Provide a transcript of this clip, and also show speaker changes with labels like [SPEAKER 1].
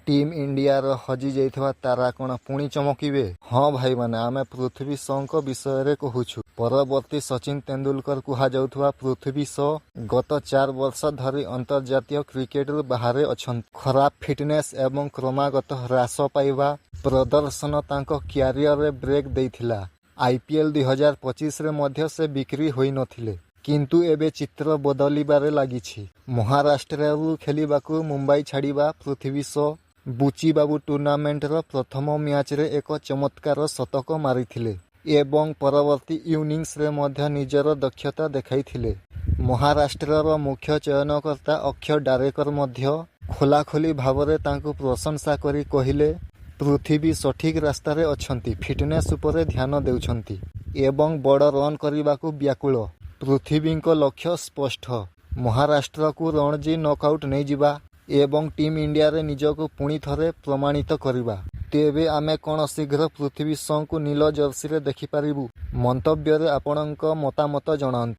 [SPEAKER 1] Team ଇଣ୍ଡିଆର ହଜିଯାଇଥିବା ତାରା କ'ଣ ପୁଣି ଚମକିବେ? ହଁ ଭାଇମାନେ, ଆମେ ପୃଥ୍ୱୀ ଶ'ଙ୍କ ବିଷୟରେ କହୁଛୁ। ପରବର୍ତ୍ତୀ ସଚିନ ତେନ୍ଦୁଲକର କୁହାଯାଉଥିବା ପୃଥ୍ୱୀ ଶ ଗତ 4 ବର୍ଷ ଧରି ଅନ୍ତର୍ଜାତୀୟ କ୍ରିକେଟରୁ ବାହାରେ ଅଛନ୍ତି। ଖରାପ ଫିଟନେସ୍ ଏବଂ କ୍ରମାଗତ ହ୍ରାସ ପାଇବା ପ୍ରଦର୍ଶନ ତାଙ୍କ କ୍ୟାରିୟରରେ ବ୍ରେକ୍ ଦେଇଥିଲା। ଆଇପିଏଲ୍ 2025ରେ ମଧ୍ୟ ସେ ବିକ୍ରି ହୋଇନଥିଲେ। କିନ୍ତୁ ଏବେ ଚିତ୍ର ବଦଳିବାରେ ଲାଗିଛି। ମହାରାଷ୍ଟ୍ରରୁ ଖେଳିବାକୁ ମୁମ୍ବାଇ ଛାଡ଼ିବା ପୃଥ୍ୱୀ ଶ ବୁଚି ବାବୁ ଟୁର୍ଣ୍ଣାମେଣ୍ଟର ପ୍ରଥମ ମ୍ୟାଚରେ ଏକ ଚମତ୍କାର ଶତକ ମାରିଥିଲେ ଏବଂ ପରବର୍ତ୍ତୀ ଇନିଂସରେ ମଧ୍ୟ ନିଜର ଦକ୍ଷତା ଦେଖାଇଥିଲେ। ମହାରାଷ୍ଟ୍ରର ମୁଖ୍ୟ ଚୟନକର୍ତ୍ତା ଅକ୍ଷୟ ଡାରେକର ମଧ୍ୟ ଖୋଲାଖୋଲି ଭାବରେ ତାଙ୍କୁ ପ୍ରଶଂସା କରି କହିଲେ, "ପୃଥ୍ୱୀ ସଠିକ୍ ରାସ୍ତାରେ ଅଛନ୍ତି, ଫିଟନେସ୍ ଉପରେ ଧ୍ୟାନ ଦେଉଛନ୍ତି ଏବଂ ବଡ଼ ରନ୍ କରିବାକୁ ବ୍ୟାକୁଳ।" ପୃଥ୍ୱୀଙ୍କ ଲକ୍ଷ୍ୟ ସ୍ପଷ୍ଟ: ମହାରାଷ୍ଟ୍ରକୁ ରଣଜୀ ନକଆଉଟ ନେଇଯିବା ଏବଂ ଟିମ୍ ଇଣ୍ଡିଆରେ ନିଜକୁ ପୁଣି ଥରେ ପ୍ରମାଣିତ କରିବା। ତେବେ ଆମେ କ'ଣ ଶୀଘ୍ର ପୃଥ୍ୱୀ ଶ'ଙ୍କୁ ନୀଳ ଜର୍ସିରେ ଦେଖିପାରିବୁ? ମନ୍ତବ୍ୟରେ ଆପଣଙ୍କ ମତାମତ ଜଣାନ୍ତୁ।